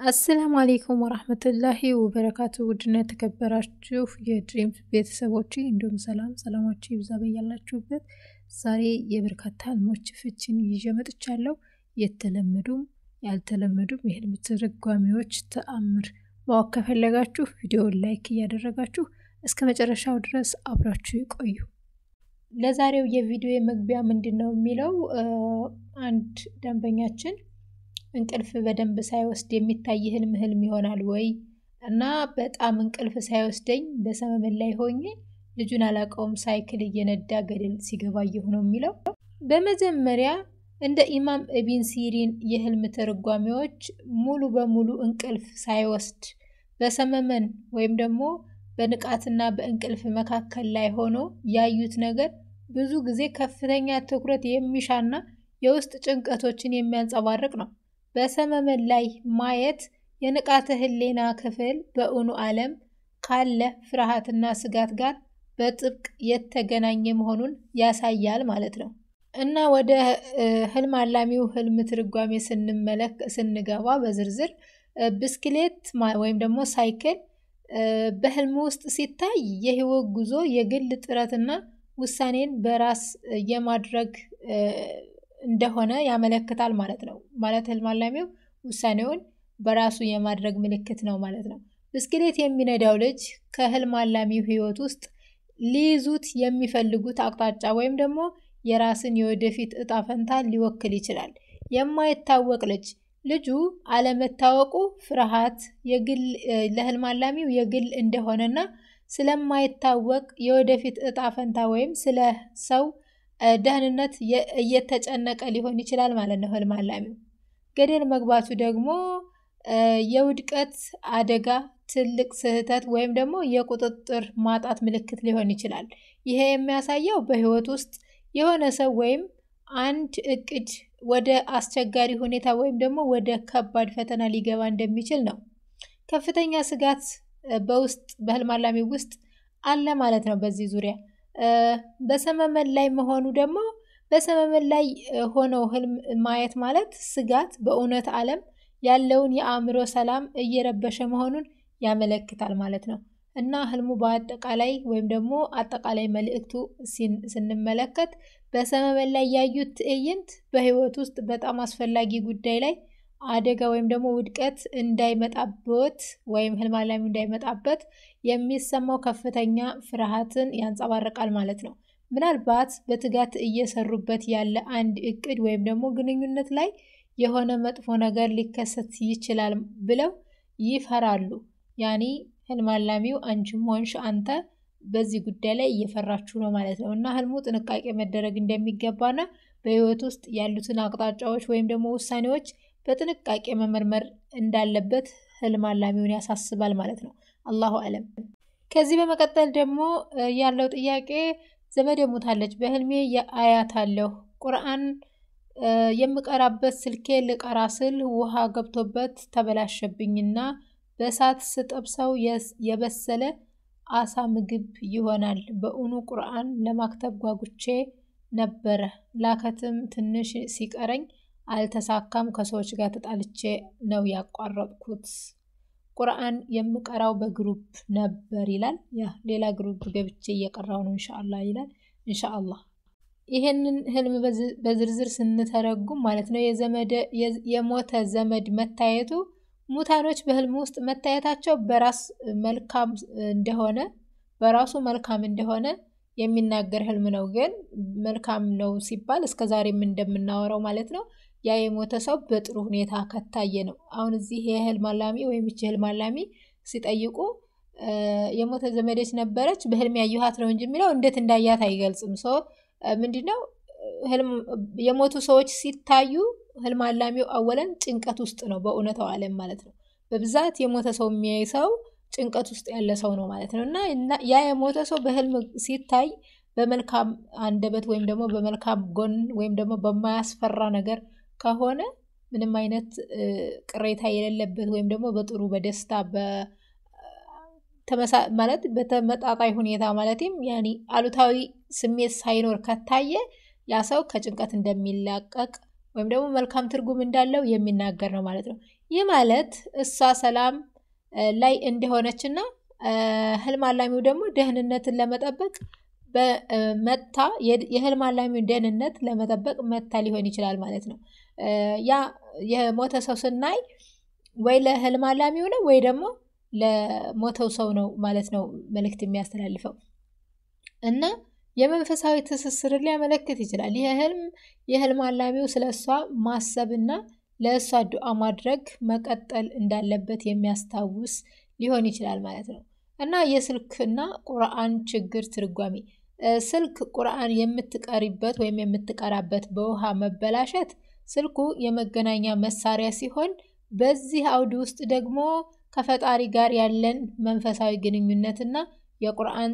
السلام عليكم ورحمة الله وبركاته። ውድና የተከበራችሁ የድሪምስ ቤተሰቦች እንዲሁም ሰላም ሰላማችሁ ይብዛ በያላችሁበት። ዛሬ የበርካታ ህልሞች ፍችን ይዤ መጥቻለሁ። የተለመዱም ያልተለመዱም የህልም ትርጓሜዎች ተአምር ማወቅ ከፈለጋችሁ ቪዲዮውን like እያደረጋችሁ እስከ መጨረሻው ድረስ አብራችሁ ይቆዩ። ለዛሬው የቪዲዮ መግቢያ ምንድን ነው የሚለው፣ አንድ ደንበኛችን እንቅልፍ በደንብ ሳይወስድ የሚታይ ህልም ህልም ይሆናል ወይ? እና በጣም እንቅልፍ ሳይወስደኝ በሰመመን ላይ ሆኜ ልጁን አላውቀውም ሳይክል እየነዳ ገደል ሲገባ እየሁ ነው የሚለው። በመጀመሪያ እንደ ኢማም ኢብን ሲሪን የህልም ትርጓሜዎች ሙሉ በሙሉ እንቅልፍ ሳይወስድ በሰመመን ወይም ደግሞ በንቃትና በእንቅልፍ መካከል ላይ ሆኖ ያዩት ነገር ብዙ ጊዜ ከፍተኛ ትኩረት የሚሻና የውስጥ ጭንቀቶችን የሚያንጸባርቅ ነው። በሰመመን ላይ ማየት የንቃተ ህሊና ክፍል በእውኑ ዓለም ካለ ፍርሃትና ስጋት ጋር በጥብቅ የተገናኘ መሆኑን ያሳያል ማለት ነው። እና ወደ ህልም አላሚው ህልም ትርጓሜ ስንመለክ ስንገባ በዝርዝር፣ ብስክሌት ወይም ደግሞ ሳይክል በህልም ውስጥ ሲታይ የህይወት ጉዞ፣ የግል ጥረትና ውሳኔን በራስ የማድረግ እንደሆነ ያመለክታል ማለት ነው። ማለት ህልም አላሚው ውሳኔውን በራሱ የማድረግ ምልክት ነው ማለት ነው። ብስክሌት የሚነዳው ልጅ ከህልም አላሚው ህይወት ውስጥ ሊይዙት የሚፈልጉት አቅጣጫ ወይም ደግሞ የራስን የወደፊት እጣ ፈንታ ሊወክል ይችላል። የማይታወቅ ልጅ፣ ልጁ አለመታወቁ ፍርሃት የግል ለህልም አላሚው የግል እንደሆነና ስለማይታወቅ የወደፊት እጣ ፈንታ ወይም ስለ ሰው ደህንነት እየተጨነቀ ሊሆን ይችላል ማለት ነው። ህልም አላሚው ገደል መግባቱ ደግሞ የውድቀት አደጋ፣ ትልቅ ስህተት ወይም ደግሞ የቁጥጥር ማጣት ምልክት ሊሆን ይችላል። ይሄ የሚያሳየው በህይወት ውስጥ የሆነ ሰው ወይም አንድ እቅድ ወደ አስቸጋሪ ሁኔታ ወይም ደግሞ ወደ ከባድ ፈተና ሊገባ እንደሚችል ነው። ከፍተኛ ስጋት በውስጥ በህልም አላሚው ውስጥ አለ ማለት ነው። በዚህ ዙሪያ በሰመመን ላይ መሆኑ ደግሞ፣ በሰመመን ላይ ሆነው ህልም ማየት ማለት ስጋት በእውነት ዓለም ያለውን የአእምሮ ሰላም እየረበሸ መሆኑን ያመለክታል ማለት ነው። እና ህልሙ በአጠቃላይ ወይም ደግሞ አጠቃላይ መልእክቱ ስንመለከት በሰመመን ላይ ያዩት ትዕይንት በህይወት ውስጥ በጣም አስፈላጊ ጉዳይ ላይ አደጋ ወይም ደግሞ ውድቀት እንዳይመጣበት ወይም ህልም አላሚው እንዳይመጣበት የሚሰማው ከፍተኛ ፍርሃትን ያንጸባርቃል ማለት ነው። ምናልባት በትጋት እየሰሩበት ያለ አንድ እቅድ ወይም ደግሞ ግንኙነት ላይ የሆነ መጥፎ ነገር ሊከሰት ይችላል ብለው ይፈራሉ። ያኒ ህልም አላሚው አንቺም ሆንሽ አንተ በዚህ ጉዳይ ላይ እየፈራችሁ ነው ማለት ነው። እና ህልሙ ጥንቃቄ መደረግ እንደሚገባና በህይወት ውስጥ ያሉትን አቅጣጫዎች ወይም ደግሞ ውሳኔዎች በጥንቃቄ መመርመር እንዳለበት ህልም አላሚውን ያሳስባል ማለት ነው። አላሁ አለም። ከዚህ በመቀጠል ደግሞ ያለው ጥያቄ፣ ዘመዴ ሞታለች፣ በህልሜ አያታለሁ። ቁርአን የምቀራበት ስልኬ ልቀራ ስል ውሃ ገብቶበት ተበላሸብኝና በእሳት ስጠብሰው የበሰለ አሳ ምግብ ይሆናል። በእውኑ ቁርአን ለማክተብ ጓጉቼ ነበረ። ላከትም ትንሽ ሲቀረኝ አልተሳካም። ከሰዎች ጋር ተጣልቼ ነው ያቋረጥኩት። ቁርአን የምቀራው በ group ነበር ይላል። ያ ሌላ group ገብቼ እየቀራው ነው ኢንሻአላህ ይላል። ኢንሻአላህ ይሄንን ህልም በዝርዝር ስንተረጉም ማለት ነው፣ የሞተ ዘመድ መታየቱ፣ ሙታኖች በህልም ውስጥ መታየታቸው በራስ መልካም እንደሆነ በራሱ መልካም እንደሆነ የሚናገር ህልም ነው። ግን መልካም ነው ሲባል እስከ ዛሬም እንደምናወራው ማለት ነው፣ ያ የሞተ ሰው በጥሩ ሁኔታ ከታየ ነው። አሁን እዚህ የህልም አላሚ ወይም ይቺ ህልም አላሚ ሲጠይቁ የሞተ ዘመዴች ነበረች በህልም ያየኋት ነው እንጂ የሚለው እንዴት እንዳያት አይገልጽም። So ምንድነው፣ የሞቱ ሰዎች ሲታዩ ህልም አላሚው አወለን ጭንቀት ውስጥ ነው፣ በእውነታው ዓለም ማለት ነው። በብዛት የሞተ ሰው የሚያይ ሰው ጭንቀት ውስጥ ያለ ሰው ነው ማለት ነው። እና ያ የሞተ ሰው በህልም ሲታይ በመልካም አንደበት ወይም ደግሞ በመልካም ጎን ወይም ደግሞ በማያስፈራ ነገር ከሆነ፣ ምንም አይነት ቅሬታ የሌለበት ወይም ደግሞ በጥሩ በደስታ ማለት በተመጣጣኝ ሁኔታ፣ ማለትም ያኒ አሉታዊ ስሜት ሳይኖር ከታየ ያ ሰው ከጭንቀት እንደሚላቀቅ ወይም ደግሞ መልካም ትርጉም እንዳለው የሚናገር ነው ማለት ነው። ይህ ማለት እሷ ሰላም ላይ እንደሆነችና ህልም አላሚው ደግሞ ደህንነትን ለመጠበቅ መታ የህልም አላሚውን ደህንነት ለመጠበቅ መታ ሊሆን ይችላል ማለት ነው። ያ የሞተ ሰው ስናይ ወይ ለህልም አላሚው ነው ወይ ደግሞ ለሞተው ሰው ነው ማለት ነው መልእክት የሚያስተላልፈው። እና የመንፈሳዊ ትስስርን ሊያመለክት ይችላል። ይህ ህልም የህልም አላሚው ስለ እሷ ማሰብና ለእሷ ዱዓ ማድረግ መቀጠል እንዳለበት የሚያስታውስ ሊሆን ይችላል ማለት ነው። እና የስልክና ቁርአን ችግር ትርጓሜ፣ ስልክ ቁርአን የምትቀሪበት ወይም የምትቀራበት በውሃ መበላሸት ስልኩ የመገናኛ መሳሪያ ሲሆን በዚህ አውድ ውስጥ ደግሞ ከፈጣሪ ጋር ያለን መንፈሳዊ ግንኙነትና የቁርአን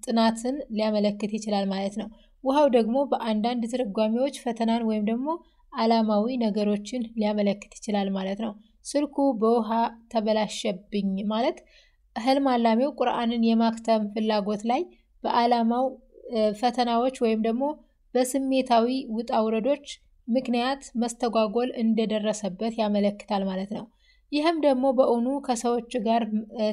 ጥናትን ሊያመለክት ይችላል ማለት ነው። ውሃው ደግሞ በአንዳንድ ትርጓሜዎች ፈተናን ወይም ደግሞ ዓላማዊ ነገሮችን ሊያመለክት ይችላል ማለት ነው። ስልኩ በውሃ ተበላሸብኝ ማለት ህልም አላሚው ቁርአንን የማክተም ፍላጎት ላይ በዓላማው ፈተናዎች ወይም ደግሞ በስሜታዊ ውጣ ውረዶች ምክንያት መስተጓጎል እንደደረሰበት ያመለክታል ማለት ነው። ይህም ደግሞ በእውኑ ከሰዎች ጋር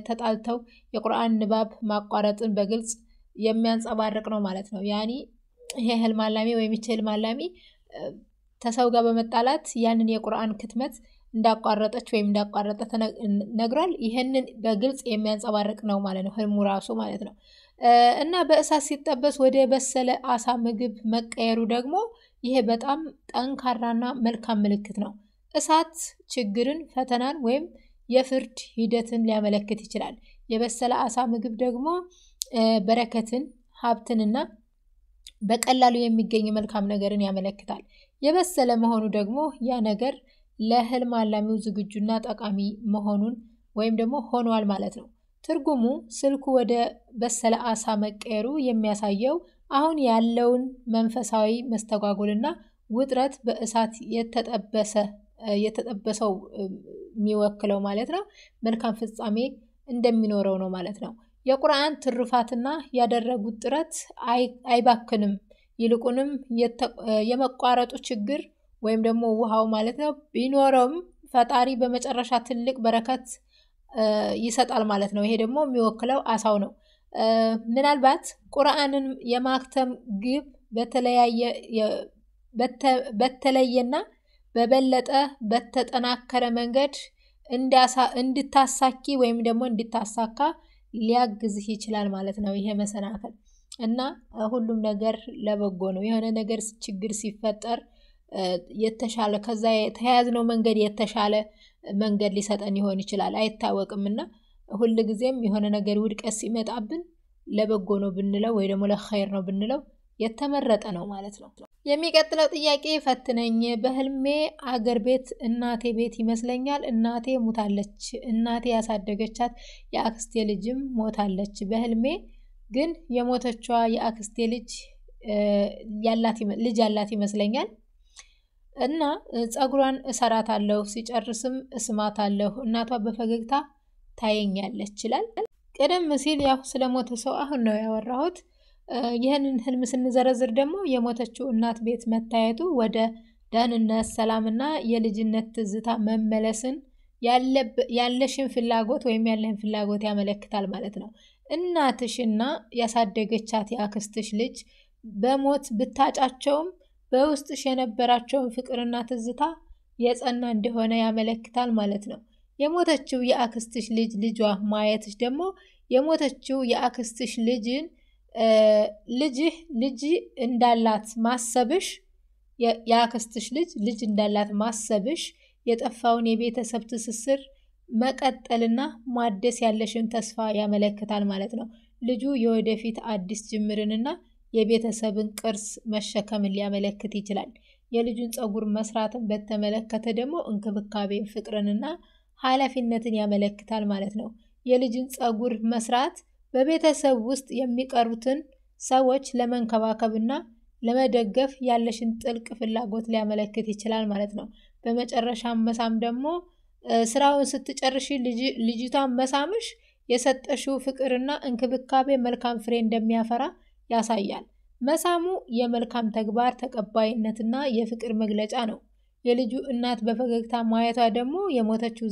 ተጣልተው የቁርአን ንባብ ማቋረጥን በግልጽ የሚያንጸባርቅ ነው ማለት ነው። ያኒ ይሄ ህልም አላሚ ወይም ይቺ ህልም አላሚ ከሰው ጋር በመጣላት ያንን የቁርአን ክትመት እንዳቋረጠች ወይም እንዳቋረጠ ነግሯል። ይህንን በግልጽ የሚያንጸባርቅ ነው ማለት ነው ህልሙ ራሱ ማለት ነው። እና በእሳት ሲጠበስ ወደ በሰለ አሳ ምግብ መቀየሩ ደግሞ ይሄ በጣም ጠንካራና መልካም ምልክት ነው። እሳት ችግርን፣ ፈተናን ወይም የፍርድ ሂደትን ሊያመለክት ይችላል። የበሰለ አሳ ምግብ ደግሞ በረከትን፣ ሀብትንና በቀላሉ የሚገኝ መልካም ነገርን ያመለክታል። የበሰለ መሆኑ ደግሞ ያ ነገር ለህልም አላሚው ዝግጁና ጠቃሚ መሆኑን ወይም ደግሞ ሆኗል ማለት ነው። ትርጉሙ ስልኩ ወደ በሰለ አሳ መቀየሩ የሚያሳየው አሁን ያለውን መንፈሳዊ መስተጓጎልና ውጥረት በእሳት የተጠበሰው የሚወክለው ማለት ነው መልካም ፍጻሜ እንደሚኖረው ነው ማለት ነው። የቁርአን ትሩፋትና ያደረጉት ጥረት አይባክንም። ይልቁንም የመቋረጡ ችግር ወይም ደግሞ ውሃው ማለት ነው ቢኖረውም ፈጣሪ በመጨረሻ ትልቅ በረከት ይሰጣል ማለት ነው። ይሄ ደግሞ የሚወክለው አሳው ነው። ምናልባት ቁርአንን የማክተም ግብ በተለየና በበለጠ በተጠናከረ መንገድ እንድታሳኪ ወይም ደግሞ እንድታሳካ ሊያግዝህ ይችላል ማለት ነው። ይሄ መሰናክል እና ሁሉም ነገር ለበጎ ነው። የሆነ ነገር ችግር ሲፈጠር የተሻለ ከዛ የተያዝነው መንገድ የተሻለ መንገድ ሊሰጠን ይሆን ይችላል፣ አይታወቅም። እና ሁል ጊዜም የሆነ ነገር ውድቀት ሲመጣብን ለበጎ ነው ብንለው ወይ ደግሞ ለኸይር ነው ብንለው የተመረጠ ነው ማለት ነው። የሚቀጥለው ጥያቄ ፈትነኝ። በህልሜ አገር ቤት እናቴ ቤት ይመስለኛል። እናቴ ሞታለች። እናቴ ያሳደገቻት የአክስቴ ልጅም ሞታለች። በህልሜ ግን የሞተችዋ የአክስቴ ልጅ ያላት ይመስለኛል እና ፀጉሯን እሰራታለሁ፣ ሲጨርስም እስማታለሁ። እናቷ በፈገግታ ታየኛለች ይላል። ቀደም ሲል ያው ስለሞተ ሰው አሁን ነው ያወራሁት። ይህንን ህልም ስንዘረዝር ደግሞ የሞተችው እናት ቤት መታየቱ ወደ ደህንነት፣ ሰላምና የልጅነት ትዝታ መመለስን ያለሽን ፍላጎት ወይም ያለህን ፍላጎት ያመለክታል ማለት ነው። እናትሽና ያሳደገቻት የአክስትሽ ልጅ በሞት ብታጫቸውም በውስጥሽ የነበራቸውን ፍቅርና ትዝታ የጸና እንደሆነ ያመለክታል ማለት ነው። የሞተችው የአክስትሽ ልጅ ልጇ ማየትሽ ደግሞ የሞተችው የአክስትሽ ልጅን ልጅህ ልጅ እንዳላት ማሰብሽ፣ የአክስትሽ ልጅ ልጅ እንዳላት ማሰብሽ የጠፋውን የቤተሰብ ትስስር መቀጠልና ማደስ ያለሽን ተስፋ ያመለክታል ማለት ነው። ልጁ የወደፊት አዲስ ጅምርንና የቤተሰብን ቅርስ መሸከምን ሊያመለክት ይችላል። የልጁን ፀጉር መስራትን በተመለከተ ደግሞ እንክብካቤን፣ ፍቅርንና ኃላፊነትን ያመለክታል ማለት ነው። የልጅን ፀጉር መስራት በቤተሰብ ውስጥ የሚቀሩትን ሰዎች ለመንከባከብና ለመደገፍ ያለሽን ጥልቅ ፍላጎት ሊያመለክት ይችላል ማለት ነው። በመጨረሻም መሳም ደግሞ ስራውን ስትጨርሺ ልጅቷን መሳምሽ የሰጠሽው ፍቅርና እንክብካቤ መልካም ፍሬ እንደሚያፈራ ያሳያል። መሳሙ የመልካም ተግባር ተቀባይነትና የፍቅር መግለጫ ነው። የልጁ እናት በፈገግታ ማየቷ ደግሞ የሞተችው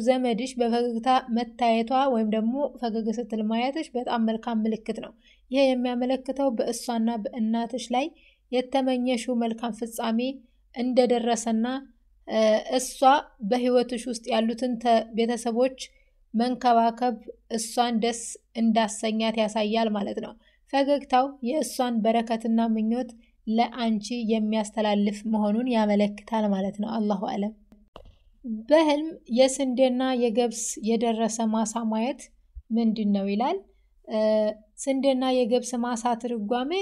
ዘመድሽ በፈገግታ መታየቷ ወይም ደግሞ ፈገግ ስትል ማየትሽ በጣም መልካም ምልክት ነው። ይህ የሚያመለክተው በእሷና በእናትሽ ላይ የተመኘሽው መልካም ፍጻሜ እንደደረሰና እሷ በሕይወትሽ ውስጥ ያሉትን ቤተሰቦች መንከባከብ እሷን ደስ እንዳሰኛት ያሳያል ማለት ነው። ፈገግታው የእሷን በረከትና ምኞት ለአንቺ የሚያስተላልፍ መሆኑን ያመለክታል ማለት ነው። አላሁ አለም። በህልም የስንዴና የገብስ የደረሰ ማሳ ማየት ምንድን ነው ይላል። ስንዴና የገብስ ማሳ ትርጓሜ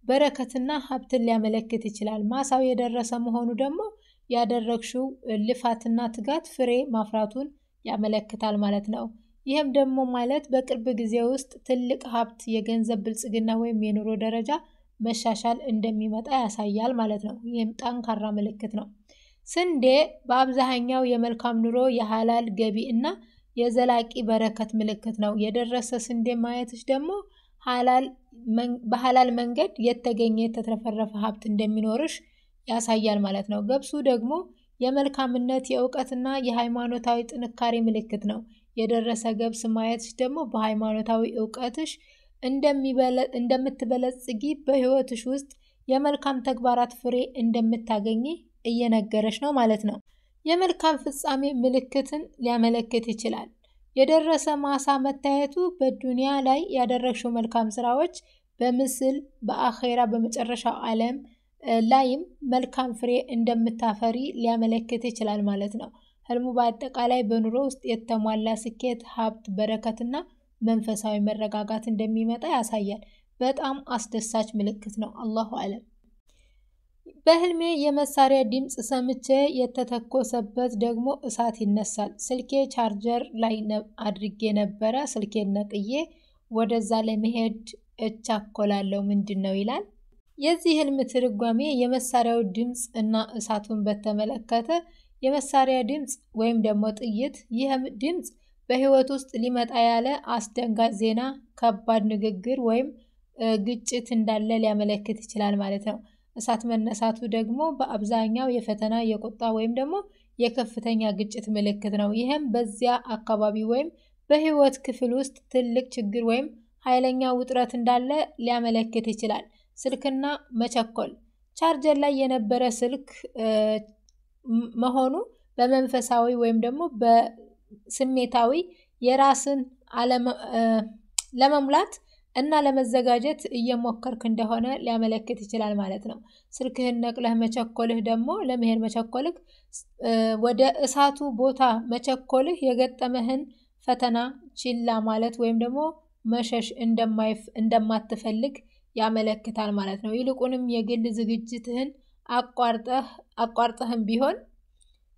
በረከትና ሀብትን ሊያመለክት ይችላል። ማሳው የደረሰ መሆኑ ደግሞ ያደረግሽው ልፋትና ትጋት ፍሬ ማፍራቱን ያመለክታል ማለት ነው። ይህም ደግሞ ማለት በቅርብ ጊዜ ውስጥ ትልቅ ሀብት፣ የገንዘብ ብልጽግና ወይም የኑሮ ደረጃ መሻሻል እንደሚመጣ ያሳያል ማለት ነው። ይህም ጠንካራ ምልክት ነው። ስንዴ በአብዛኛው የመልካም ኑሮ፣ የሀላል ገቢ እና የዘላቂ በረከት ምልክት ነው። የደረሰ ስንዴ ማየትሽ ደግሞ በሀላል መንገድ የተገኘ የተትረፈረፈ ሀብት እንደሚኖርሽ ያሳያል ማለት ነው። ገብሱ ደግሞ የመልካምነት፣ የእውቀትና የሃይማኖታዊ ጥንካሬ ምልክት ነው። የደረሰ ገብስ ማየትሽ ደግሞ በሃይማኖታዊ እውቀትሽ እንደምትበለጽጊ፣ በሕይወትሽ ውስጥ የመልካም ተግባራት ፍሬ እንደምታገኚ እየነገረሽ ነው ማለት ነው። የመልካም ፍጻሜ ምልክትን ሊያመለክት ይችላል። የደረሰ ማሳ መታየቱ በዱንያ ላይ ያደረግሽው መልካም ስራዎች በምስል በአኼራ፣ በመጨረሻው ዓለም ላይም መልካም ፍሬ እንደምታፈሪ ሊያመለክት ይችላል ማለት ነው። ህልሙ በአጠቃላይ በኑሮ ውስጥ የተሟላ ስኬት፣ ሀብት፣ በረከትና መንፈሳዊ መረጋጋት እንደሚመጣ ያሳያል። በጣም አስደሳች ምልክት ነው። አላሁ አለም። በህልሜ የመሳሪያ ድምፅ ሰምቼ የተተኮሰበት ደግሞ እሳት ይነሳል። ስልኬ ቻርጀር ላይ አድርጌ ነበረ። ስልኬን ነቅዬ ወደዛ ለመሄድ እቻኮላለሁ። ምንድን ነው ይላል። የዚህ ህልም ትርጓሜ የመሳሪያው ድምፅ እና እሳቱን በተመለከተ፣ የመሳሪያ ድምፅ ወይም ደግሞ ጥይት፣ ይህ ድምፅ በህይወት ውስጥ ሊመጣ ያለ አስደንጋጭ ዜና፣ ከባድ ንግግር ወይም ግጭት እንዳለ ሊያመለክት ይችላል ማለት ነው። እሳት መነሳቱ ደግሞ በአብዛኛው የፈተና፣ የቁጣ ወይም ደግሞ የከፍተኛ ግጭት ምልክት ነው። ይህም በዚያ አካባቢ ወይም በህይወት ክፍል ውስጥ ትልቅ ችግር ወይም ኃይለኛ ውጥረት እንዳለ ሊያመለክት ይችላል። ስልክና መቸኮል፣ ቻርጀር ላይ የነበረ ስልክ መሆኑ በመንፈሳዊ ወይም ደግሞ በስሜታዊ የራስን ለመሙላት እና ለመዘጋጀት እየሞከርክ እንደሆነ ሊያመለክት ይችላል ማለት ነው። ስልክህን ነቅለህ መቸኮልህ ደግሞ ለመሄድ መቸኮልህ፣ ወደ እሳቱ ቦታ መቸኮልህ የገጠመህን ፈተና ችላ ማለት ወይም ደግሞ መሸሽ እንደማትፈልግ ያመለክታል ማለት ነው። ይልቁንም የግል ዝግጅትህን አቋርጠህም ቢሆን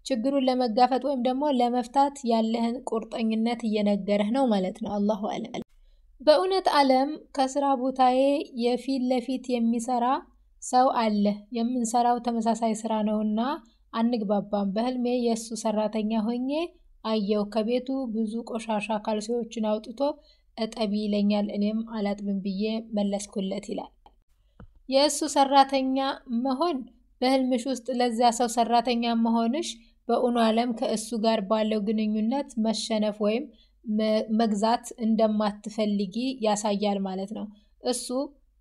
ችግሩን ለመጋፈጥ ወይም ደግሞ ለመፍታት ያለህን ቁርጠኝነት እየነገረህ ነው ማለት ነው። አላሁ አለም። በእውነት ዓለም ከስራ ቦታዬ የፊት ለፊት የሚሰራ ሰው አለ። የምንሰራው ተመሳሳይ ስራ ነውና አንግባባም። በህልሜ የእሱ ሰራተኛ ሆኜ አየሁ። ከቤቱ ብዙ ቆሻሻ ካልሲዎችን አውጥቶ እጠቢ ይለኛል። እኔም አላጥብም ብዬ መለስኩለት ይላል። የእሱ ሰራተኛ መሆን፣ በህልምሽ ውስጥ ለዚያ ሰው ሰራተኛ መሆንሽ በእውኑ ዓለም ከእሱ ጋር ባለው ግንኙነት መሸነፍ ወይም መግዛት እንደማትፈልጊ ያሳያል ማለት ነው። እሱ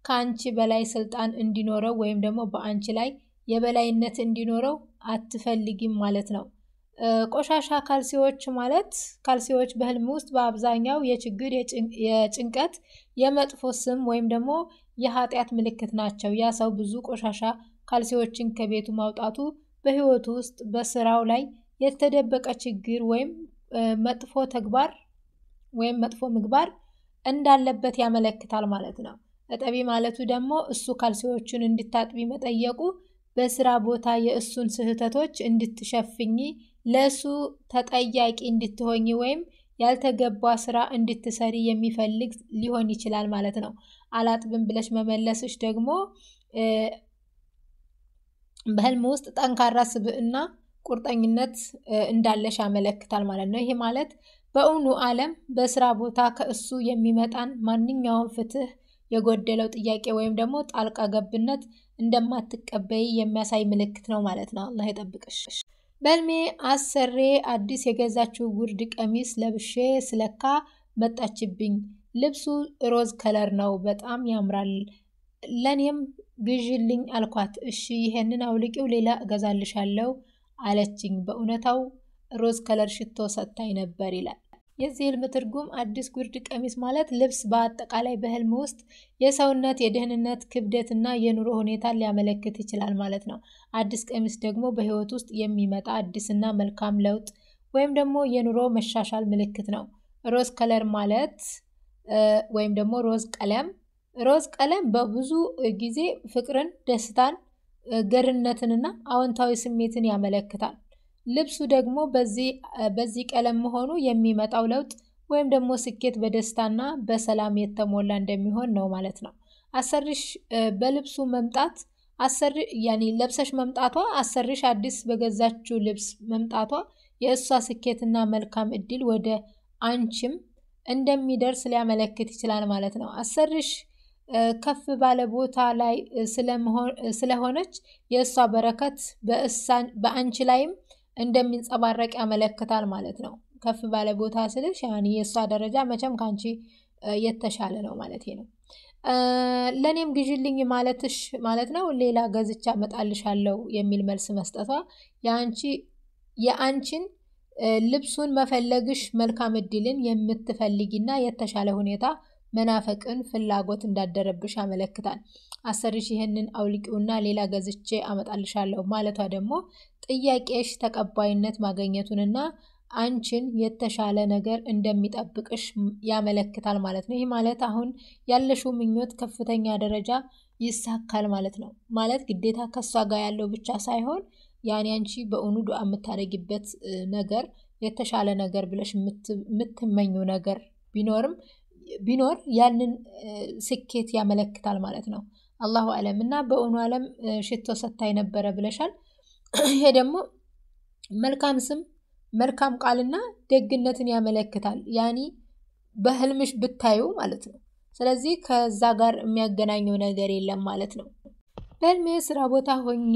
ከአንቺ በላይ ስልጣን እንዲኖረው ወይም ደግሞ በአንቺ ላይ የበላይነት እንዲኖረው አትፈልጊም ማለት ነው። ቆሻሻ ካልሲዎች ማለት፣ ካልሲዎች በህልም ውስጥ በአብዛኛው የችግር፣ የጭንቀት፣ የመጥፎ ስም ወይም ደግሞ የኃጢአት ምልክት ናቸው። ያ ሰው ብዙ ቆሻሻ ካልሲዎችን ከቤቱ ማውጣቱ በህይወቱ ውስጥ በስራው ላይ የተደበቀ ችግር ወይም መጥፎ ተግባር ወይም መጥፎ ምግባር እንዳለበት ያመለክታል ማለት ነው። እጠቢ ማለቱ ደግሞ እሱ ካልሲዎቹን እንድታጥቢ መጠየቁ በስራ ቦታ የእሱን ስህተቶች እንድትሸፍኚ፣ ለእሱ ተጠያቂ እንድትሆኚ ወይም ያልተገባ ስራ እንድትሰሪ የሚፈልግ ሊሆን ይችላል ማለት ነው። አላጥብም ብለሽ መመለስሽ ደግሞ በህልም ውስጥ ጠንካራ ስብዕና፣ ቁርጠኝነት እንዳለሽ ያመለክታል ማለት ነው። ይሄ ማለት በእውኑ ዓለም በስራ ቦታ ከእሱ የሚመጣን ማንኛውም ፍትህ የጎደለው ጥያቄ ወይም ደግሞ ጣልቃ ገብነት እንደማትቀበይ የሚያሳይ ምልክት ነው ማለት ነው። አላህ ይጠብቅሽ። በህልሜ አሰሬ አዲስ የገዛችው ጉርድ ቀሚስ ለብሼ ስለካ መጣችብኝ። ልብሱ rose color ነው፣ በጣም ያምራል። ለእኔም ግዢልኝ አልኳት። እሺ ይሄንን አውልቂው ሌላ እገዛልሻለሁ አለችኝ። በእውነታው rose color ሽቶ ሰጥታኝ ነበር ይላል። የዚህ ህልም ትርጉም አዲስ ጉርድ ቀሚስ ማለት ልብስ በአጠቃላይ በህልም ውስጥ የሰውነት የደህንነት ክብደትና የኑሮ ሁኔታን ሊያመለክት ይችላል ማለት ነው። አዲስ ቀሚስ ደግሞ በህይወት ውስጥ የሚመጣ አዲስና መልካም ለውጥ ወይም ደግሞ የኑሮ መሻሻል ምልክት ነው። rose color ማለት ወይም ደግሞ ሮዝ ቀለም፣ ሮዝ ቀለም በብዙ ጊዜ ፍቅርን፣ ደስታን፣ ገርነትንና አዎንታዊ ስሜትን ያመለክታል። ልብሱ ደግሞ በዚህ ቀለም መሆኑ የሚመጣው ለውጥ ወይም ደግሞ ስኬት በደስታና በሰላም የተሞላ እንደሚሆን ነው ማለት ነው። አሰሪሽ በልብሱ መምጣት፣ አሰሪ ያኔ ለብሰሽ መምጣቷ፣ አሰሪሽ አዲስ በገዛችው ልብስ መምጣቷ የእሷ ስኬትና መልካም እድል ወደ አንቺም እንደሚደርስ ሊያመለክት ይችላል ማለት ነው። አሰሪሽ ከፍ ባለ ቦታ ላይ ስለሆነች የእሷ በረከት በአንቺ ላይም እንደሚንጸባረቅ ያመለክታል ማለት ነው። ከፍ ባለ ቦታ ስልሽ ያኔ የእሷ ደረጃ መቼም ከአንቺ የተሻለ ነው ማለት ነው። ለእኔም ግዢልኝ ማለትሽ ማለት ነው ሌላ ገዝቻ እመጣልሻለሁ የሚል መልስ መስጠቷ የአንቺን ልብሱን መፈለግሽ መልካም እድልን የምትፈልጊና የተሻለ ሁኔታ መናፈቅን ፍላጎት እንዳደረብሽ ያመለክታል። አሰሪሽ ይህንን አውልቂውና ሌላ ገዝቼ አመጣልሻለሁ ማለቷ ደግሞ ጥያቄሽ ተቀባይነት ማግኘቱንና አንቺን የተሻለ ነገር እንደሚጠብቅሽ ያመለክታል ማለት ነው። ይህ ማለት አሁን ያለሽው ምኞት ከፍተኛ ደረጃ ይሳካል ማለት ነው። ማለት ግዴታ ከሷ ጋር ያለው ብቻ ሳይሆን ያኔ አንቺ በእውኑ ዱዓ የምታደርጊበት ነገር፣ የተሻለ ነገር ብለሽ የምትመኘው ነገር ቢኖርም ቢኖር ያንን ስኬት ያመለክታል ማለት ነው። አላሁ አለም። እና በእውኑ ዓለም ሽቶ ሰታይ ነበረ ብለሻል። ይሄ ደግሞ መልካም ስም፣ መልካም ቃልና ደግነትን ያመለክታል። ያኒ በህልምሽ ብታዩ ማለት ነው። ስለዚህ ከዛ ጋር የሚያገናኘው ነገር የለም ማለት ነው። በህልሜ ስራ ቦታ ሆኜ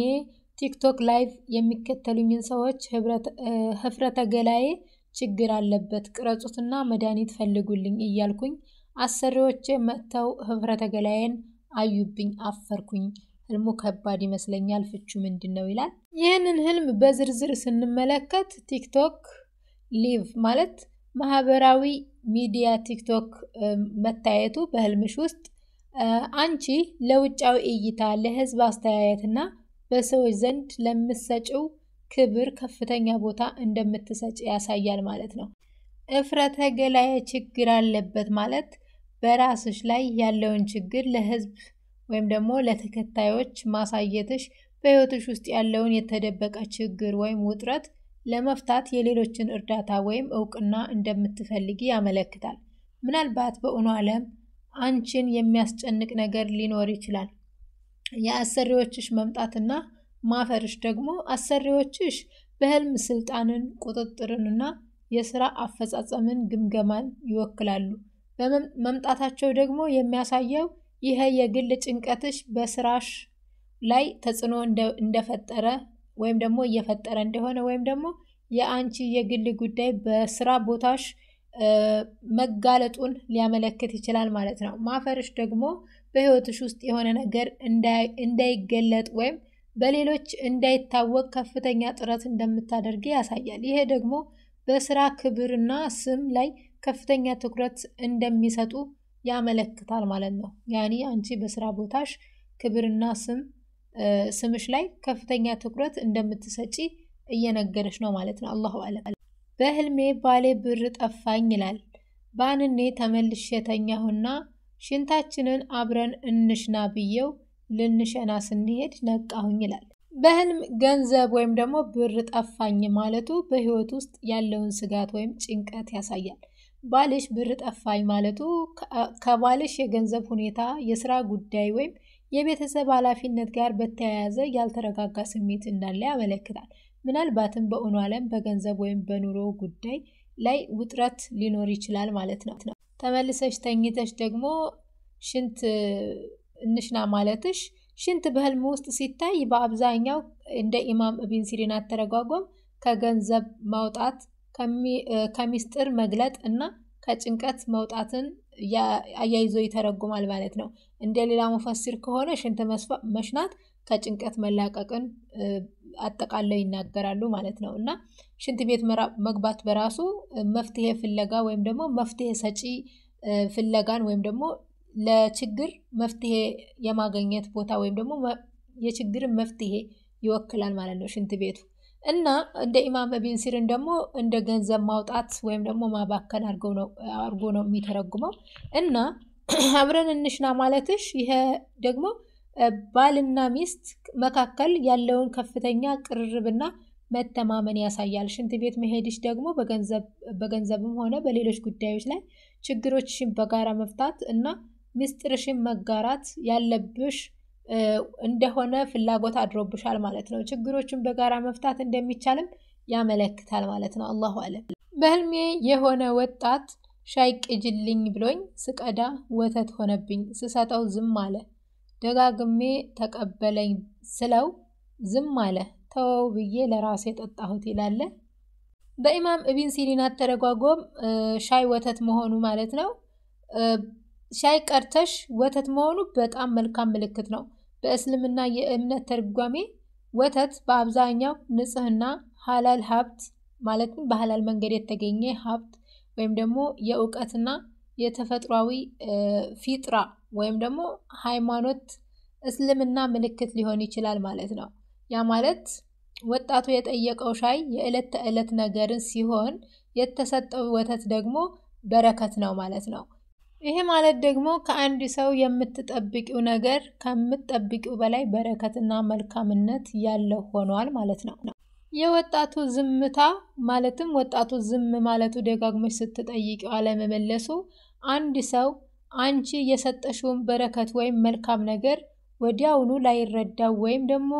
ቲክቶክ live የሚከተሉኝን ሰዎች ህፍረተ ገላዬ ችግር አለበት፣ ቅረጹትና መድኃኒት ፈልጉልኝ እያልኩኝ አሰሪዎቼ መጥተው ህፍረተ ገላዬን አዩብኝ፣ አፈርኩኝ። ህልሙ ከባድ ይመስለኛል። ፍቹ ምንድን ነው ይላል። ይህንን ህልም በዝርዝር ስንመለከት ቲክቶክ live ማለት ማህበራዊ ሚዲያ ቲክቶክ መታየቱ በህልምሽ ውስጥ አንቺ ለውጫዊ እይታ፣ ለህዝብ አስተያየትና በሰዎች ዘንድ ለምትሰጪው ክብር ከፍተኛ ቦታ እንደምትሰጪ ያሳያል ማለት ነው። እፍረተ ገላዬ ችግር አለበት ማለት በራስሽ ላይ ያለውን ችግር ለህዝብ ወይም ደግሞ ለተከታዮች ማሳየትሽ በህይወትሽ ውስጥ ያለውን የተደበቀ ችግር ወይም ውጥረት ለመፍታት የሌሎችን እርዳታ ወይም እውቅና እንደምትፈልጊ ያመለክታል። ምናልባት በእውኑ ዓለም አንቺን የሚያስጨንቅ ነገር ሊኖር ይችላል። የአሰሪዎችሽ መምጣትና ማፈርሽ ደግሞ አሰሪዎችሽ በህልም ስልጣንን፣ ቁጥጥርንና የስራ አፈጻጸምን ግምገማን ይወክላሉ። በመምጣታቸው ደግሞ የሚያሳየው ይሄ የግል ጭንቀትሽ በስራሽ ላይ ተጽዕኖ እንደፈጠረ ወይም ደግሞ እየፈጠረ እንደሆነ ወይም ደግሞ የአንቺ የግል ጉዳይ በስራ ቦታሽ መጋለጡን ሊያመለክት ይችላል ማለት ነው። ማፈርሽ ደግሞ በህይወትሽ ውስጥ የሆነ ነገር እንዳይገለጥ ወይም በሌሎች እንዳይታወቅ ከፍተኛ ጥረት እንደምታደርጊ ያሳያል። ይሄ ደግሞ በስራ ክብርና ስም ላይ ከፍተኛ ትኩረት እንደሚሰጡ ያመለክታል ማለት ነው። ያኒ አንቺ በስራ ቦታሽ ክብርና ስምሽ ላይ ከፍተኛ ትኩረት እንደምትሰጪ እየነገረሽ ነው ማለት ነው። አላሁ አለም። በህልሜ ባሌ ብር ጠፋኝ ይላል። ባንኔ ተመልሼ ተኛሁና ሽንታችንን አብረን እንሽና ብዬው ልንሸና ስንሄድ ነቃሁኝ ይላል። በህልም ገንዘብ ወይም ደግሞ ብር ጠፋኝ ማለቱ በህይወት ውስጥ ያለውን ስጋት ወይም ጭንቀት ያሳያል። ባልሽ ብር ጠፋኝ ማለቱ ከባልሽ የገንዘብ ሁኔታ፣ የስራ ጉዳይ ወይም የቤተሰብ ኃላፊነት ጋር በተያያዘ ያልተረጋጋ ስሜት እንዳለ ያመለክታል። ምናልባትም በእውኑ ዓለም በገንዘብ ወይም በኑሮ ጉዳይ ላይ ውጥረት ሊኖር ይችላል ማለት ነው። ተመልሰሽ ተኝተሽ ደግሞ ሽንት እንሽና ማለትሽ ሽንት በህልም ውስጥ ሲታይ በአብዛኛው እንደ ኢማም ኢብን ሲሪን አተረጓጎም ከገንዘብ ማውጣት፣ ከሚስጥር መግለጥ እና ከጭንቀት መውጣትን አያይዞ ይተረጉማል ማለት ነው። እንደ ሌላ ሙፈሲር ከሆነ ሽንት መሽናት ከጭንቀት መላቀቅን አጠቃለው ይናገራሉ ማለት ነው። እና ሽንት ቤት መግባት በራሱ መፍትሄ ፍለጋ ወይም ደግሞ መፍትሄ ሰጪ ፍለጋን ወይም ደግሞ ለችግር መፍትሄ የማገኘት ቦታ ወይም ደግሞ የችግርን መፍትሄ ይወክላል ማለት ነው ሽንት ቤቱ። እና እንደ ኢማም ኢብን ሲሪን ደግሞ እንደ ገንዘብ ማውጣት ወይም ደግሞ ማባከን አድርጎ ነው የሚተረጉመው። እና አብረን እንሽና ማለትሽ ይሄ ደግሞ ባልና ሚስት መካከል ያለውን ከፍተኛ ቅርርብና መተማመን ያሳያል። ሽንት ቤት መሄድሽ ደግሞ በገንዘብም ሆነ በሌሎች ጉዳዮች ላይ ችግሮችሽን በጋራ መፍታት እና ምስጢርሽን መጋራት ያለብሽ እንደሆነ ፍላጎት አድሮብሻል ማለት ነው። ችግሮችን በጋራ መፍታት እንደሚቻልም ያመለክታል ማለት ነው። አላሁ አለም። በህልሜ የሆነ ወጣት ሻይ ቅጅልኝ ብሎኝ ስቀዳ ወተት ሆነብኝ። ስሰጠው ዝም አለ። ደጋግሜ ተቀበለኝ ስለው ዝም አለ። ተወው ብዬ ለራሴ ጠጣሁት ይላል። በኢማም ኢብን ሲሪን አተረጓጎም ሻይ ወተት መሆኑ ማለት ነው። ሻይ ቀርተሽ ወተት መሆኑ በጣም መልካም ምልክት ነው። በእስልምና የእምነት ተርጓሜ ወተት በአብዛኛው ንጽህና፣ ሀላል ሀብት ማለትም በሀላል መንገድ የተገኘ ሀብት ወይም ደግሞ የእውቀትና የተፈጥሯዊ ፊጥራ ወይም ደግሞ ሃይማኖት እስልምና ምልክት ሊሆን ይችላል ማለት ነው። ያ ማለት ወጣቱ የጠየቀው ሻይ የዕለት ተዕለት ነገርን ሲሆን የተሰጠው ወተት ደግሞ በረከት ነው ማለት ነው። ይሄ ማለት ደግሞ ከአንድ ሰው የምትጠብቂው ነገር ከምትጠብቂው በላይ በረከትና መልካምነት ያለው ሆኗል ማለት ነው። የወጣቱ ዝምታ ማለትም ወጣቱ ዝም ማለቱ ደጋግመሽ ስትጠይቂው አለመመለሱ አንድ ሰው አንቺ የሰጠሽውን በረከት ወይም መልካም ነገር ወዲያውኑ ላይረዳው ወይም ደግሞ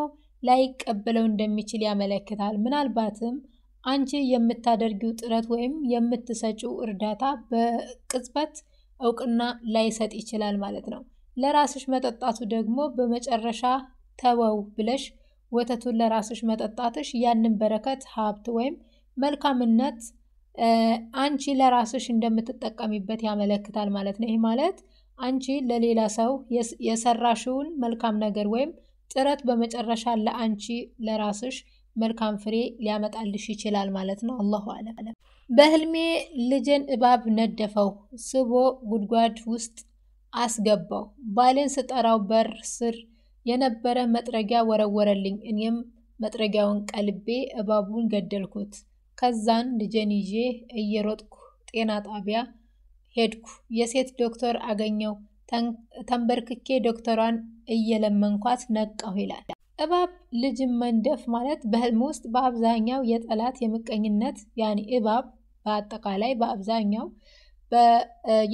ላይቀበለው እንደሚችል ያመለክታል። ምናልባትም አንቺ የምታደርጊው ጥረት ወይም የምትሰጪው እርዳታ በቅጽበት እውቅና ላይሰጥ ይችላል ማለት ነው። ለራስሽ መጠጣቱ ደግሞ በመጨረሻ ተወው ብለሽ ወተቱን ለራስሽ መጠጣትሽ ያንን በረከት፣ ሀብት ወይም መልካምነት አንቺ ለራስሽ እንደምትጠቀሚበት ያመለክታል ማለት ነው። ይህ ማለት አንቺ ለሌላ ሰው የሰራሽውን መልካም ነገር ወይም ጥረት በመጨረሻ ለአንቺ ለራስሽ መልካም ፍሬ ሊያመጣልሽ ይችላል ማለት ነው። አላሁ አለም። በህልሜ ልጄን እባብ ነደፈው፣ ስቦ ጉድጓድ ውስጥ አስገባው። ባሌን ስጠራው በር ስር የነበረ መጥረጊያ ወረወረልኝ። እኔም መጥረጊያውን ቀልቤ እባቡን ገደልኩት። ከዛን ልጄን ይዤ እየሮጥኩ ጤና ጣቢያ ሄድኩ። የሴት ዶክተር አገኘው። ተንበርክኬ ዶክተሯን እየለመንኳት ነቃሁ ይላል። እባብ ልጅን መንደፍ ማለት በህልም ውስጥ በአብዛኛው የጠላት የምቀኝነት ያኒ እባብ በአጠቃላይ በአብዛኛው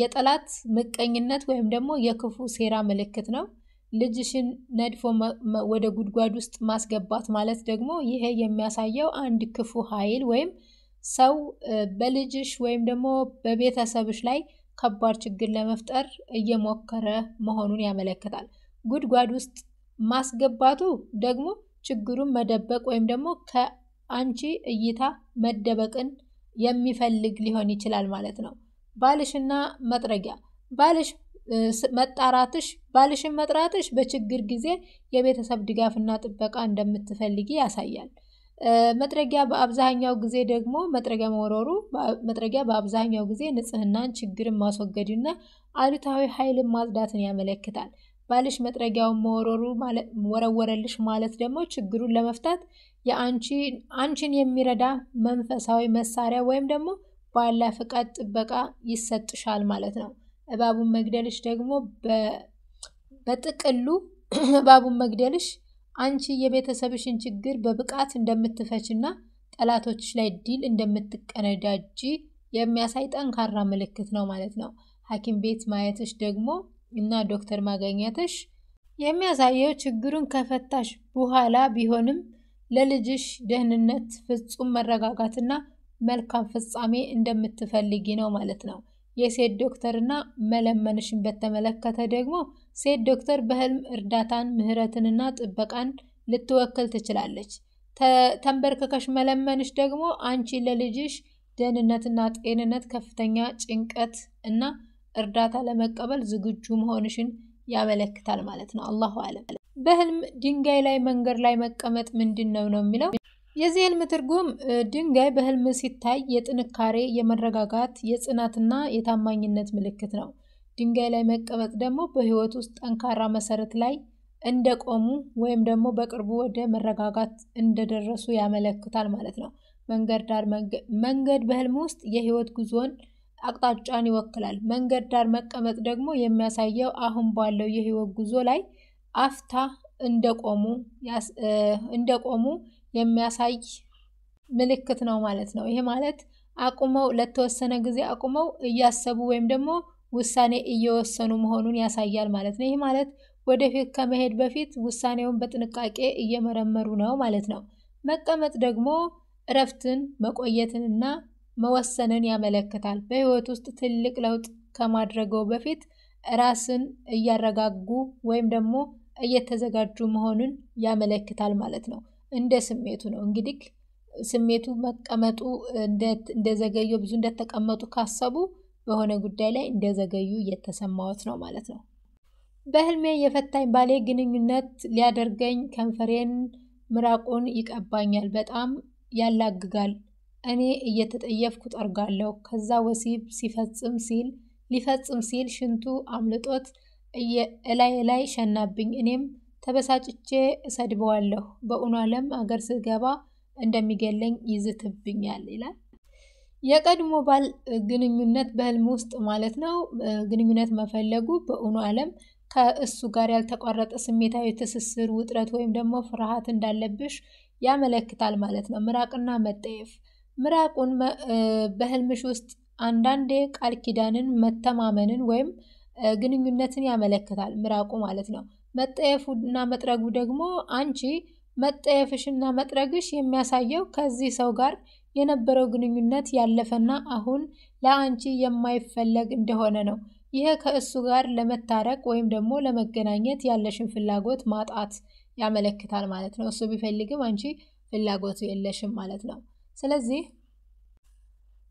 የጠላት ምቀኝነት ወይም ደግሞ የክፉ ሴራ ምልክት ነው። ልጅሽን ነድፎ ወደ ጉድጓድ ውስጥ ማስገባት ማለት ደግሞ ይሄ የሚያሳየው አንድ ክፉ ኃይል ወይም ሰው በልጅሽ ወይም ደግሞ በቤተሰብሽ ላይ ከባድ ችግር ለመፍጠር እየሞከረ መሆኑን ያመለክታል። ጉድጓድ ውስጥ ማስገባቱ ደግሞ ችግሩን መደበቅ ወይም ደግሞ ከአንቺ እይታ መደበቅን የሚፈልግ ሊሆን ይችላል ማለት ነው። ባልሽና መጥረጊያ ባልሽ መጣራትሽ ባልሽን መጥራትሽ በችግር ጊዜ የቤተሰብ ድጋፍና ጥበቃ እንደምትፈልጊ ያሳያል። መጥረጊያ በአብዛኛው ጊዜ ደግሞ መጥረጊያ መወረሩ መጥረጊያ በአብዛኛው ጊዜ ንጽህናን፣ ችግርን ማስወገድና አሉታዊ ኃይልን ማጽዳትን ያመለክታል። ባልሽ መጥረጊያውን መወረሩ ወረወረልሽ ማለት ደግሞ ችግሩን ለመፍታት አንቺን የሚረዳ መንፈሳዊ መሳሪያ ወይም ደግሞ በአላህ ፍቃድ ጥበቃ ይሰጥሻል ማለት ነው። እባቡን መግደልሽ ደግሞ በጥቅሉ እባቡን መግደልሽ አንቺ የቤተሰብሽን ችግር በብቃት እንደምትፈችና ጠላቶችሽ ላይ ድል እንደምትቀነዳጂ የሚያሳይ ጠንካራ ምልክት ነው ማለት ነው። ሐኪም ቤት ማየትሽ ደግሞ እና ዶክተር ማገኘትሽ የሚያሳየው ችግሩን ከፈታሽ በኋላ ቢሆንም ለልጅሽ ደህንነት ፍጹም መረጋጋትና መልካም ፍጻሜ እንደምትፈልጊ ነው ማለት ነው። የሴት ዶክተርና መለመንሽን በተመለከተ ደግሞ ሴት ዶክተር በህልም እርዳታን፣ ምህረትንና ጥበቃን ልትወክል ትችላለች። ተንበርክከሽ መለመንሽ ደግሞ አንቺ ለልጅሽ ደህንነትና ጤንነት ከፍተኛ ጭንቀት እና እርዳታ ለመቀበል ዝግጁ መሆንሽን ያመለክታል ማለት ነው። አላሁ አለም። በህልም ድንጋይ ላይ መንገድ ላይ መቀመጥ ምንድን ነው ነው የሚለው። የዚህ ህልም ትርጉም ድንጋይ በህልም ሲታይ የጥንካሬ፣ የመረጋጋት፣ የጽናትና የታማኝነት ምልክት ነው። ድንጋይ ላይ መቀመጥ ደግሞ በህይወት ውስጥ ጠንካራ መሰረት ላይ እንደቆሙ ወይም ደግሞ በቅርቡ ወደ መረጋጋት እንደደረሱ ያመለክታል ማለት ነው። መንገድ ዳር መንገድ በህልም ውስጥ የህይወት ጉዞን አቅጣጫን ይወክላል። መንገድ ዳር መቀመጥ ደግሞ የሚያሳየው አሁን ባለው የህይወት ጉዞ ላይ አፍታ እንደቆሙ የሚያሳይ ምልክት ነው ማለት ነው። ይሄ ማለት አቁመው ለተወሰነ ጊዜ አቁመው እያሰቡ ወይም ደግሞ ውሳኔ እየወሰኑ መሆኑን ያሳያል ማለት ነው። ይህ ማለት ወደፊት ከመሄድ በፊት ውሳኔውን በጥንቃቄ እየመረመሩ ነው ማለት ነው። መቀመጥ ደግሞ እረፍትን፣ መቆየትንና መወሰንን ያመለክታል። በህይወት ውስጥ ትልቅ ለውጥ ከማድረገው በፊት ራስን እያረጋጉ ወይም ደግሞ እየተዘጋጁ መሆኑን ያመለክታል ማለት ነው። እንደ ስሜቱ ነው እንግዲህ፣ ስሜቱ መቀመጡ እንደዘገዩ፣ ብዙ እንደተቀመጡ ካሰቡ በሆነ ጉዳይ ላይ እንደዘገዩ እየተሰማዎት ነው ማለት ነው። በህልሜ የፈታኝ ባሌ ግንኙነት ሊያደርገኝ ከንፈሬን ምራቁን ይቀባኛል። በጣም ያላግጋል። እኔ እየተጠየፍኩ ጠርጋለሁ። ከዛ ወሲብ ሲፈጽም ሲል ሊፈጽም ሲል ሽንቱ አምልጦት እላይ ላይ ሸናብኝ። እኔም ተበሳጭቼ እሰድበዋለሁ። በእውኑ ዓለም አገር ስገባ እንደሚገለኝ ይዝትብኛል ይላል። የቀድሞ ባል ግንኙነት በህልም ውስጥ ማለት ነው፣ ግንኙነት መፈለጉ በእውኑ ዓለም ከእሱ ጋር ያልተቋረጠ ስሜታዊ ትስስር፣ ውጥረት ወይም ደግሞ ፍርሃት እንዳለብሽ ያመለክታል ማለት ነው። ምራቅና መጠየፍ፣ ምራቁን በህልምሽ ውስጥ አንዳንዴ ቃል ኪዳንን፣ መተማመንን ወይም ግንኙነትን ያመለክታል ምራቁ ማለት ነው። መጠየፉና መጥረጉ ደግሞ አንቺ መጠየፍሽና መጥረግሽ የሚያሳየው ከዚህ ሰው ጋር የነበረው ግንኙነት ያለፈና አሁን ለአንቺ የማይፈለግ እንደሆነ ነው። ይህ ከእሱ ጋር ለመታረቅ ወይም ደግሞ ለመገናኘት ያለሽን ፍላጎት ማጣት ያመለክታል ማለት ነው። እሱ ቢፈልግም አንቺ ፍላጎቱ የለሽም ማለት ነው። ስለዚህ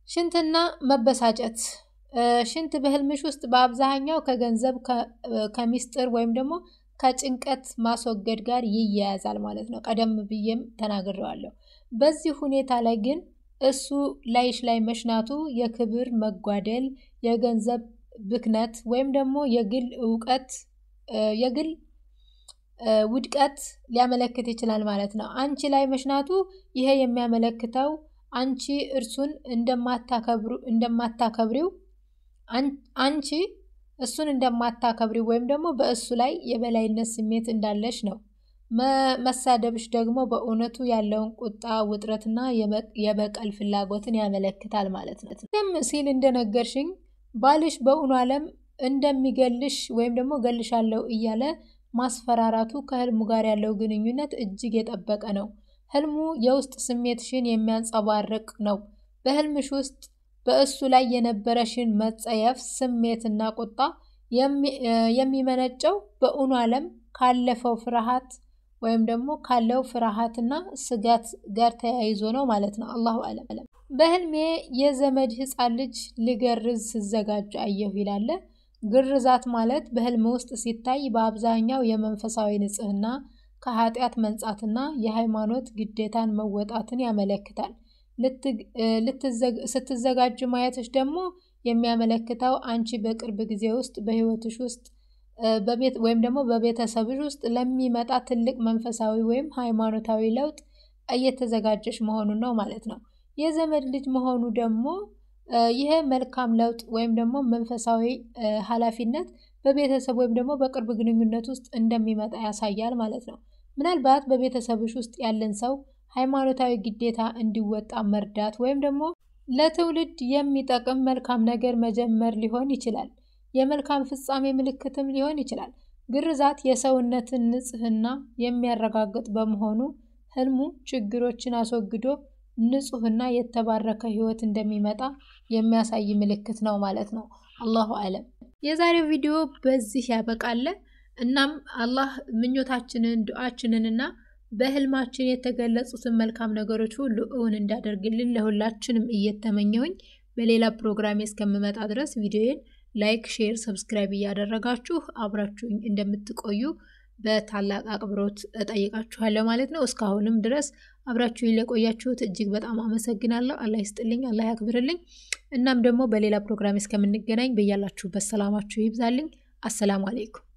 ሽንትና መበሳጨት፣ ሽንት በህልምሽ ውስጥ በአብዛኛው ከገንዘብ፣ ከሚስጥር ወይም ደግሞ ከጭንቀት ማስወገድ ጋር ይያያዛል ማለት ነው። ቀደም ብዬም ተናግሬዋለሁ። በዚህ ሁኔታ ላይ ግን እሱ ላይሽ ላይ መሽናቱ የክብር መጓደል፣ የገንዘብ ብክነት ወይም ደግሞ የግል እውቀት የግል ውድቀት ሊያመለክት ይችላል ማለት ነው። አንቺ ላይ መሽናቱ ይሄ የሚያመለክተው አንቺ እርሱን እንደማታከብሪው፣ አንቺ እሱን እንደማታከብሪው ወይም ደግሞ በእሱ ላይ የበላይነት ስሜት እንዳለሽ ነው። መሳደብሽ ደግሞ በእውነቱ ያለውን ቁጣ፣ ውጥረትና የበቀል ፍላጎትን ያመለክታል ማለት ነው። ቀደም ሲል እንደነገርሽኝ ባልሽ በእውኑ ዓለም እንደሚገልሽ ወይም ደግሞ ገልሻለሁ እያለ ማስፈራራቱ ከህልሙ ጋር ያለው ግንኙነት እጅግ የጠበቀ ነው። ህልሙ የውስጥ ስሜትሽን የሚያንጸባርቅ ነው። በህልምሽ ውስጥ በእሱ ላይ የነበረሽን መጸየፍ ስሜትና ቁጣ የሚመነጨው በእውኑ ዓለም ካለፈው ፍርሃት ወይም ደግሞ ካለው ፍርሃትና ስጋት ጋር ተያይዞ ነው ማለት ነው። አላሁ አለም። በህልሜ የዘመድ ህፃን ልጅ ልገርዝ ስዘጋጅ አየሁ ይላል። ግርዛት ማለት በህልም ውስጥ ሲታይ በአብዛኛው የመንፈሳዊ ንጽህና፣ ከኃጢአት መንጻትና የሃይማኖት ግዴታን መወጣትን ያመለክታል። ስትዘጋጅ ማየትሽ ደግሞ የሚያመለክተው አንቺ በቅርብ ጊዜ ውስጥ በህይወትሽ ውስጥ በቤት ወይም ደግሞ በቤተሰብሽ ውስጥ ለሚመጣ ትልቅ መንፈሳዊ ወይም ሃይማኖታዊ ለውጥ እየተዘጋጀሽ መሆኑን ነው ማለት ነው። የዘመድ ልጅ መሆኑ ደግሞ ይሄ መልካም ለውጥ ወይም ደግሞ መንፈሳዊ ኃላፊነት በቤተሰብ ወይም ደግሞ በቅርብ ግንኙነት ውስጥ እንደሚመጣ ያሳያል ማለት ነው። ምናልባት በቤተሰብሽ ውስጥ ያለን ሰው ሃይማኖታዊ ግዴታ እንዲወጣ መርዳት ወይም ደግሞ ለትውልድ የሚጠቅም መልካም ነገር መጀመር ሊሆን ይችላል። የመልካም ፍጻሜ ምልክትም ሊሆን ይችላል። ግርዛት የሰውነትን ንጽህና የሚያረጋግጥ በመሆኑ ህልሙ ችግሮችን አስወግዶ ንጹህና የተባረከ ህይወት እንደሚመጣ የሚያሳይ ምልክት ነው ማለት ነው። አላሁ አለም። የዛሬው ቪዲዮ በዚህ ያበቃል። እናም አላህ ምኞታችንን ዱዓችንንና በህልማችን የተገለጹትን መልካም ነገሮች ሁሉ እውን እንዲያደርግልን ለሁላችንም እየተመኘሁኝ በሌላ ፕሮግራሜ እስከምመጣ ድረስ ቪዲዮዬን like፣ share፣ subscribe እያደረጋችሁ አብራችሁኝ እንደምትቆዩ በታላቅ አክብሮት እጠይቃችኋለሁ ማለት ነው። እስካሁንም ድረስ አብራችሁኝ ለቆያችሁት እጅግ በጣም አመሰግናለሁ። አላህ ይስጥልኝ፣ አላህ ያክብርልኝ። እናም ደግሞ በሌላ ፕሮግራም እስከምንገናኝ በያላችሁበት ሰላማችሁ ይብዛልኝ። አሰላሙ አለይኩም።